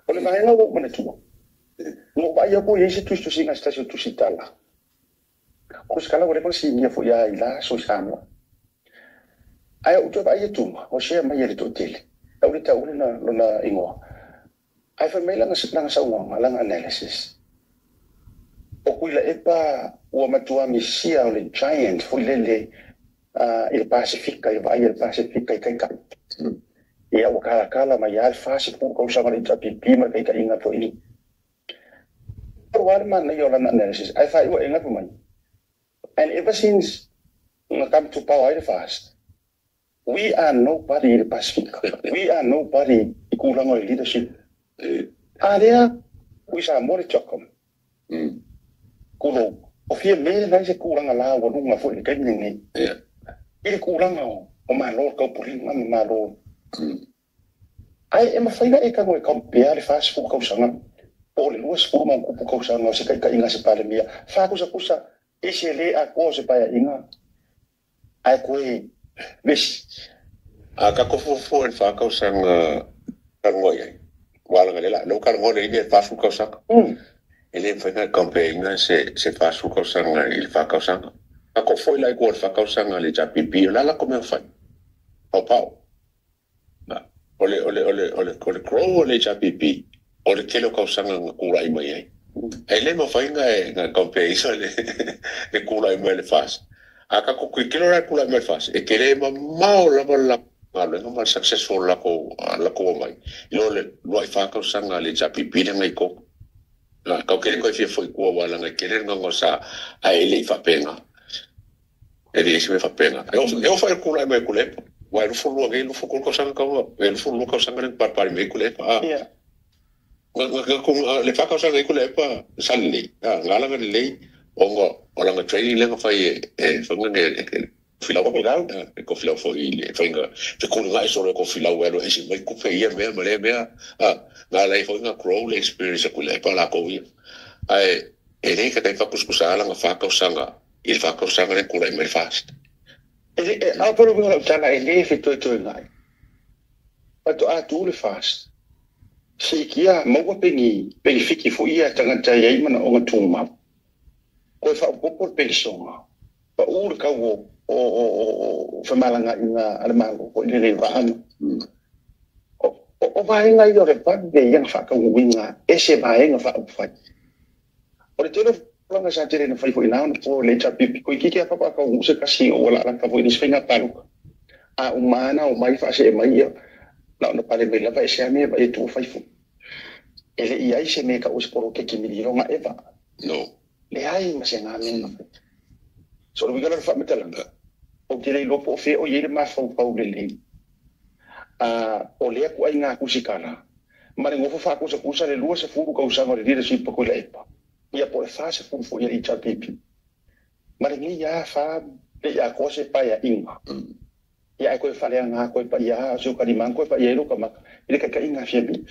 O le vaega ua ou manatua, na ou vaai au po o i ai se tusitusiga a se tasi o tusitala, o tusitala ua leva ona sinia foi lava i la aso i Samoa. Ae ou toe vaai atu o share mai e le toatele, e le taua lona igoa. Ae fai mai lana saunoaga, lana analysis, o Tuilaepa ua matua misia o le giant foi lele i le Pasefika, i le vaai a le Pasefika i taitai. Ia ua kalakala mai lava le 40 tausaga o le HRPP ma le taitaiga foi. Ua le manaia o lana analysis, ae faaiu e mai. And ever since na come to power ai le FAST, we are nobody in the Pacific. We are nobody i kūlanga o le leadership. A lea, ui Samoa le CHOGM. Kulo, o fia me nai se kūlanga la ua lunga foi le taimi lenei. I le kūlanga o malo le taupulega ma malo. Ae e mafai na e tago e compare le 40 tausaga po o le 20 ma kupu tausaga o se taitaiga se Palemia. Faakusakusa i se le atoa o se paeaiga. Ae koe vesi. A ka ko fuafua i le 4 tausaga talanoa i ai. Ua alaga le la, leu talanoa le i le 40 tausaga. E le mafai ona compare ina se 40 tausaga i le 4 tausaga. A ko foi la i kua le 4 tausaga le HRPP, o le ala ko mea fai. Pau pau. O le grow o le HRPP, o le tele o tausaga na kūlai mai ai. E le mafai na compare isa le kūlai mai le FAST. A ka ko kilo la kūlai mai le FAST, e tele mamao lava la galuega ma le successful lako mai. I lo le lua i 4 tausaga le HRPP le ngai ko. La kau kele koe fia foi kua wala ngai kele ngongo sa a ele i whapenga. E le isi me whapenga. E o whai kūlai mai kule. Wa e lufu lua ngai lufu kulu tausaga kaua. E lufu lua tausaga le parpari mai kule. Le 4 tausaga i kule pa sa lelei. Ngā langa lelei onga o langa training lenga fai e whanga nge filau Filau. E ko filau foi i le whainga te kuri ngai solo e ko filau elo e si mai kupe ia mea ma le mea ngā lei foi ngā grow le experience a kule pa la ko ia. Ai e le ka tai whakuskusa ala ngā 4 tausaga i le 4 tausaga le kula i mai FAST. E a polo winga lau tala e le fetoetoe ngai. Pato a tu le FAST. Sikia maua pengi pengi fiki fo ia tangata ia i mana o ngā tūmau. Koe whaopopo le penisonga. Pa u le kau o whamalanga i ngā ale malo ko i le vaanga. O vaenga ia o le vave ia ngā whakauwinga e se vaenga whaupawhai. O le tele langa sa tele na whai fo ina ona po le HRPP ko i kiki a papa ka use kasi o wala langa fo i nisi whainga paluka. A umana o mai whaase e mai ia na ona pale mai lava e se ame va e tu whai fo. E le i ai se me ka use poro ke kimi lironga eva. No. Le ai ma se ngā menga. So le wigala le whametalanga. O te lei lopo o whea o i le mawhau pau le lei. O lea ku ai ngā kusikala. Ma le ngofo whakusa kusa le 20 kausaga o le leadership pa koe epa. Ia po le 40 fo ia HRPP. Ma le ngi ia wha le ia koa se paia inga. Ia e koe whalea ngā koe pa ia so ka limang koe pa ia ro ka maka. I le kai ngā fia mi.